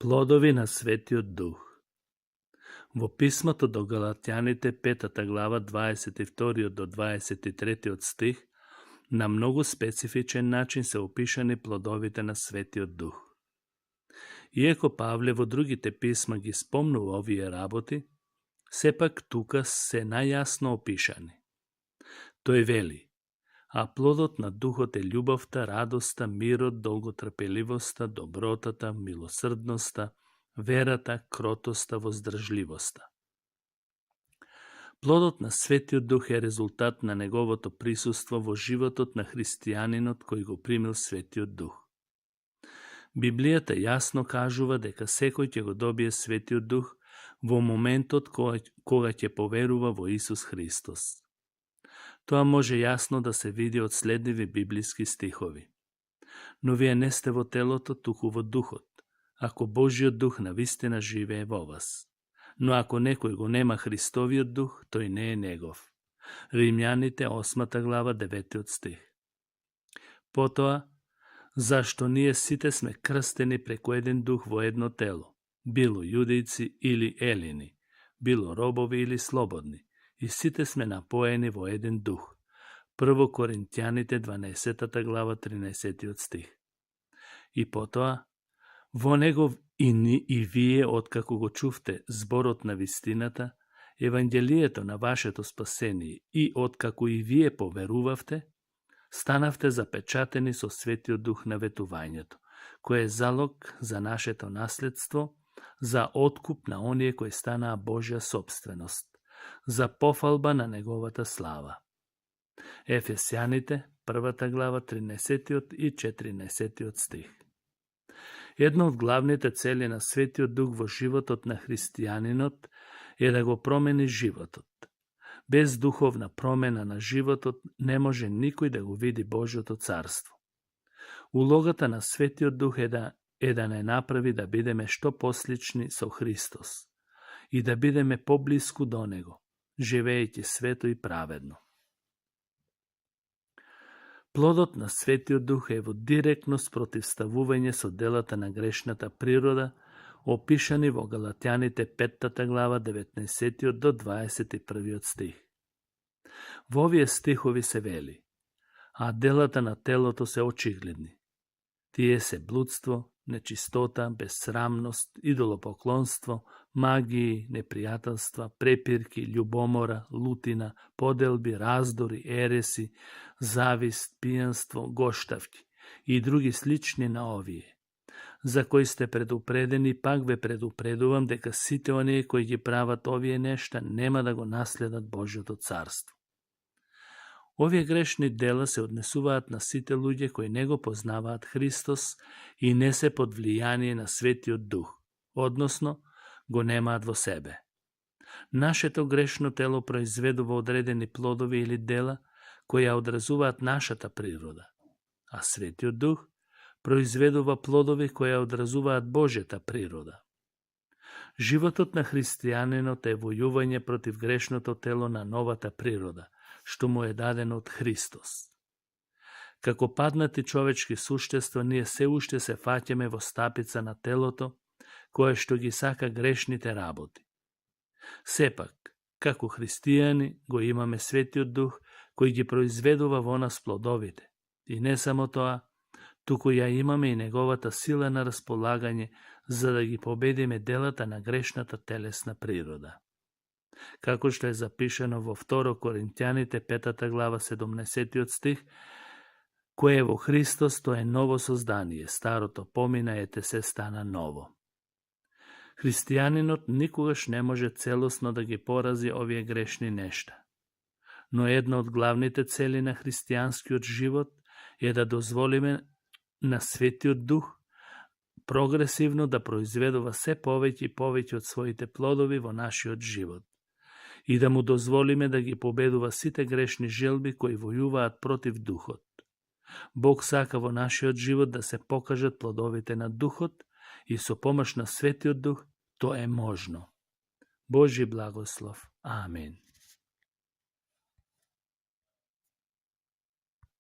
Плодови на Светиот Дух. Во писмото до Галатјаните, 5 глава, 22 до 23 стих, на многу специфичен начин се опишани плодовите на Светиот Дух. Иако Павле во другите писма ги спомнува овие работи, сепак тука се најасно опишани. Тој вели: а плодот на Духот е љубовта, радоста, мирот, долготрпеливоста, добротата, милосрдноста, верата, кротоста, воздржливоста. Плодот на Светиот Дух е резултат на неговото присуство во животот на христијанинот кој го примил Светиот Дух. Библијата јасно кажува дека секој ќе го добие Светиот Дух во моментот кога ќе поверува во Исус Христос. Тоа може јасно да се види од следниви библиски стихови. Но вие не сте во телото, туку во духот, ако Божиот Дух навистина живее во вас. Но ако некој го нема Христовиот Дух, тој не е негов. Римјаните 8 глава 9 стих. Потоа, зашто ние сите сме крстени преку еден дух во едно тело, било јудејци или елини, било робови или слободни, и сите сме напоени во еден дух. 1 Коринтјаните 12 глава 13 стих. И потоа, во него и вие, откако го чувте зборот на вистината, Евангелието на вашето спасение, и откако и вие поверувавте, станавте запечатени со Светиот Дух на ветувањето, кој е залог за нашето наследство, за откуп на оние кои станаа Божја собственост, за пофалба на неговата слава. Ефесјаните, 1 глава, 13 и 14 стих. Една од главните цели на Светиот Дух во животот на христијанинот е да го промени животот. Без духовна промена на животот не може никој да го види Божјото царство. Улогата на Светиот Дух е да не направи да бидеме што послични со Христос и да бидеме поблиску до Него, живеејќи свето и праведно. Плодот на Светиот Дух е во директно спротивставување со делата на грешната природа, опишани во Галатјаните 5 глава 19 до 21 стих. Во овие стихови се вели: а делата на телото се очигледни. Тие се блудство, нечистота, безсрамност, идолопоклонство, магии, непријателства, препирки, љубомора, лутина, поделби, раздори, ереси, завист, пијанство, гоштавки и други слични на овие, за кои сте предупредени, пак ве предупредувам дека сите оние кои ги прават овие нешта нема да го наследат Божјото царство. Овие грешни дела се однесуваат на сите луѓе кои не го познаваат Христос и не се под влијание на Светиот Дух, односно го немаат во себе. Нашето грешно тело произведува одредени плодови или дела кои ја одразуваат нашата природа, а Светиот Дух произведува плодови кои ја одразуваат Божјата природа. Животот на христијанинот е војување против грешното тело на новата природа, што му е дадено од Христос. Како паднати човечки суштества, ние се уште се фаќаме во стапица на телото, кое што ги сака грешните работи. Сепак, како христијани, го имаме Светиот Дух, кој ги произведува во нас плодовите. И не само тоа, туку ја имаме и неговата сила на располагање, за да ги победиме делата на грешната телесна природа. Како што е запишано во 2 Коринтјаните 5 глава 17 стих, кој е во Христос, тоа е ново создание, старото помина, ете се стана ново. Христијанинот никогаш не може целосно да ги порази овие грешни нешта. Но една од главните цели на христијанскиот живот е да дозволиме на Светиот Дух прогресивно да произведува се повеќе и повеќе од своите плодови во нашиот живот и да му дозволиме да ги победува сите грешни желби кои војуваат против Духот. Бог сака во нашиот живот да се покажат плодовите на Духот и со помош на Светиот Дух тоа е можно. Божји благослов. Амин.